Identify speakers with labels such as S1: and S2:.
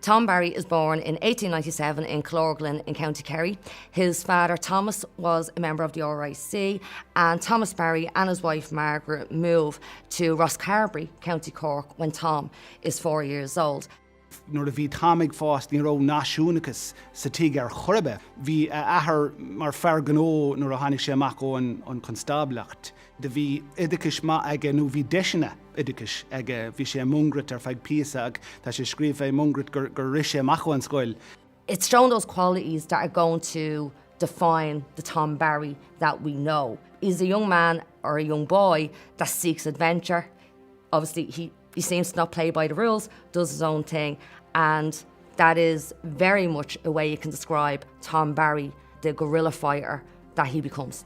S1: Tom Barry is born in 1897 in Killorglin in County Kerry. His father Thomas was a member of the RIC and Thomas Barry and his wife Margaret move to Rosscarbery, County Cork when Tom is 4 years old.
S2: Nuair a bhí Tom ag fás ní raibh náisiúnachas sa tigh ar chor ar bith. Bhí a athair mar fear gnó nuair a tháinig sé amach ón an constáblacht. Do bhí oideachais maith aige nó bhí deiseanna oideachais aige. Bhí sé i Mungairit ar feadh píosa ach tá sé scríofa i Mungairit gur gur rith sé amach ón scoil.
S1: It's shown those qualities that are going to define the Tom Barry that we know. He's a young man or a young boy that seeks adventure. Obviously he he seems to not play by the rules, does his own thing and that is very much a way you can describe Tom Barry, the guerrilla fighter that he becomes.